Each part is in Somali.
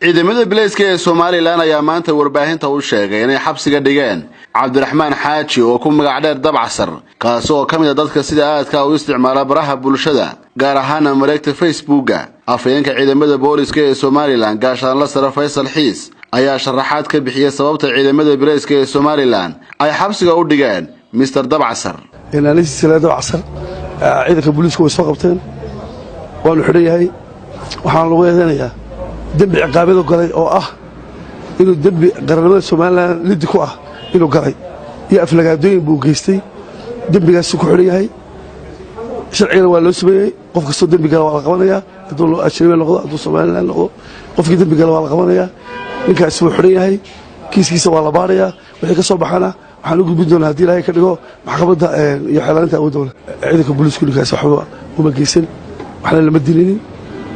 Ciidamada bileyska ee Somaliland ayaa maanta warbaahinta u sheegay inay xabsiga dhigeen Cabdiraxmaan Xaaji oo ku magac dheer Dabcasar, kaasi oo ka mid a dadka sida aadka u isticmaala baraha bulshada, gaar ahaana mareegta Facebooka. Afhayeenka ciidamada booliska ee Somaliland, Gaashaanla Sare Faysal Xiis, ayaa sharaxaad ka bixiyey sababta ciidamada bileyska ee Somaliland ay xabsiga u dhigeen Mister Dabcasar. Dabcasar ciidanka booliisku way soo qabteen, waanu xidhan yahay. Waxaana lagu eedeynayaa dembi ciqaabyadu galay oo ah inuu dembi qarannimada Somaliland liddi ku ah inuu galay iyo aflagaadooyin buu geystay. Dembigaasuu ku xidhan yahay, sharcigana waa loo sameeyey. Qof kastoo dembi gala waa la qabanayaa, hadduu ajnabi noqdo, hadduu Somaliland noqdo, qofkii dembi gala waa la qabanayaa. Ninkaasi wuu xidhan yahay, kiiskiisa waa la baarayaa. Wixii ka soo baxana waxaan u gudbin doonaa, haddii Ilaahay ka dhigo, maxkamadda iyo xeelaalinta awoodda leh. Ciidanka booliisku ninkaasi waxba uma geysan, waxna lama dilinin,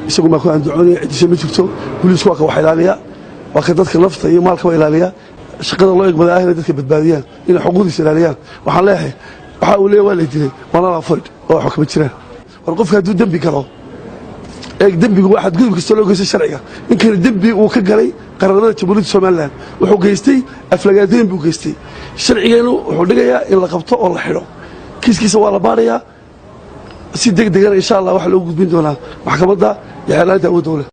isagu maa ku andacoonaya. Ciddisha ma jirto. Booliisku waa ka wax ilaaliya, waa ka dadka nafta iyo maalkaba ilaaliya. Shaqada loo egmada ah inay dadka badbaadiyaan, inay xuquuqdiisa ilaaliyaan. Waxaan leeyahay, waxa uu leeyahy waa lay dilay waa null and void oo waxba kama jiraan. War qofka hadduu dembi galo, eeg, dembigu waa xadgudub kastoo loo geystay sharciga. Ninkani dembi uu ka galay qarannimada Jamhuuriyadda Somaliland wuxuu geystay, aflagaadooyin buu geystay. Sharcigeennu wuxuu dhigayaa in la qabto oo la xidho. Kiiskiisa waa la baarayaa si deg degana, insha Allah, waxaa loogu gudbin doonaa maxkamadda iyo xeelaalinta awoodda u leh.